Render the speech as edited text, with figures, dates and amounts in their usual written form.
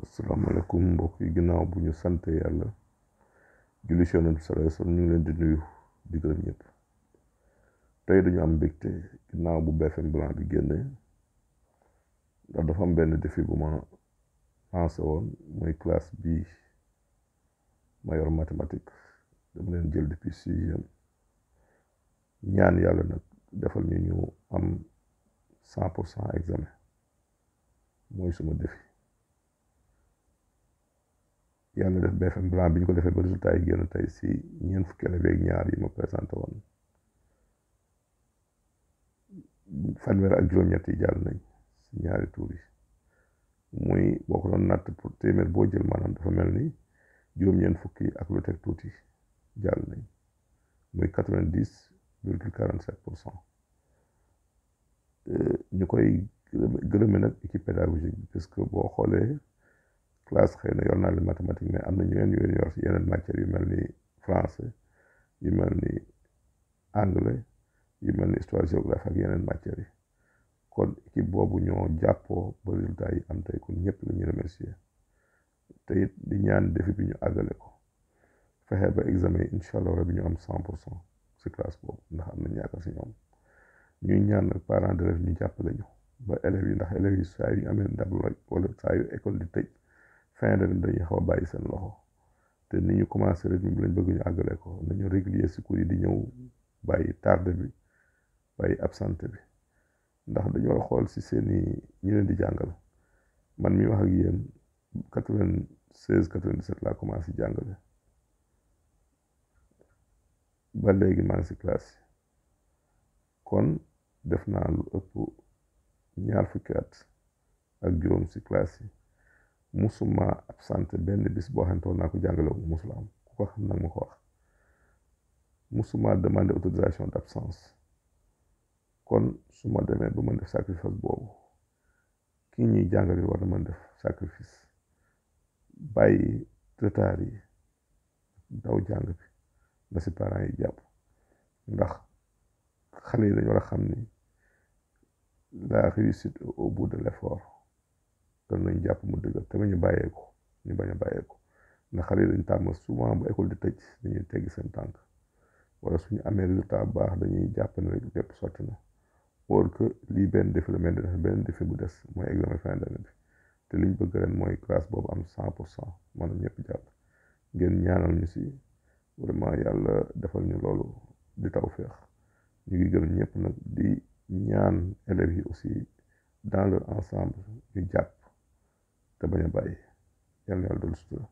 asalaamaaleykum mbokk yi ginnaaw bu ñu sante yàlla julli ci Yonent bi sallallahu alayhi wa sallam ñu ngi leen di nuyu di gërëm ñëpp tey dañu am mbégte ginnaaw bu BFM blanc bi génne ndax dafa am benn défi bu ma lancé woon mooy classe bi ma yor mathématique dama leen jël depuis 6e ñaan yàlla nag defal ñu am 100% examen mooy suma défi yàlla def BFM blanc bi ñu ko defee ba résultat yi génn tey si ñeent fukki élèves ak ñaar yi ma présenté woon fanweer ak juróom-ñett yi jàll nañ si ñaari tuur yi muy boo ko doon natt pour téeméer boo jël maanaam dafa mel ni juróom-ñeent fukki ak lu teg tuuti jàll nañ muy 90,47%. ñu koy gërëme nag équipe pédagogique bi parce que boo xoolee classe xëy na yor naa leen mathématique mais am na ñeneen yu yor si yeneen matières yu mel ni français yu mel ni anglais yu mel ni histoire géographie ak yeneen matières yi kon équipe boobu ñoo jàppoo ba résultat yi am tey kon ñëpp la ñuy remercier te it di ñaan défi bi ñu àggale ko fexe ba examen yi incha allah rabi ñu am 100% si classe boobu ndax am nañ yaakaar si ñoom ñuy ñaan nag parents d'élèves ñu jàppale ñu ba élèves yi ndax élèves yi saa yu ñu amee ndab wala saa yu école di tëj fin de dañuy xaw a bàyyi seen loxo te ni ñu commencé rythme bi lañ bëgg ñu àggale ko nañu régulier si cours yi di ñëw bàyyi tardé bi bàyyi absenté bi ndax dañu war a xool si seeni ñi leen di jàngal man mi wax ak yéen 96 97 laa commencé jàngale ba léegi maa ngi si classe yi kon def naa lu ëpp ñaar fukki at ak juróom si classe yi musuma absenté benn bis boo xam ne toog naa ko jàngale wu musula am ku ko xam nag ma ko wax musuma demandé autorisation d'absence kon su ma demee ba mën def sacrifice boobu kii ñuy jàngale war na mën def sacrifice bàyyi retard yi daw jàng bi na si parents yi jàpp ndax xale yi dañu war a xam ni la réussite au bout de l'effort kon nañ jàpp mu dëgg te ñu bàyyeeku ñu bañ a bàyyeeku ndax xale yi dañ tàmm souvent bu école di tëj dañuy teggi seen tànk wala suñu amee résultat baax dañuy jàpp ne rek lépp sotti na or que lii benn défi la mais dafa benn défi bu des mooy examen fin d'année bi te liñ bëgg ren mooy classe boobu am 100% maanaam ñëpp jàll ngeen ñaanal ñu si vraiment yàlla defal ñu loolu di taw féex ñu ngi gërëm ñëpp nag di ñaan élèves yi aussi dans leur ensemble ñu jàpp te bañ a bàyyi yàlla na yàlla doon sutura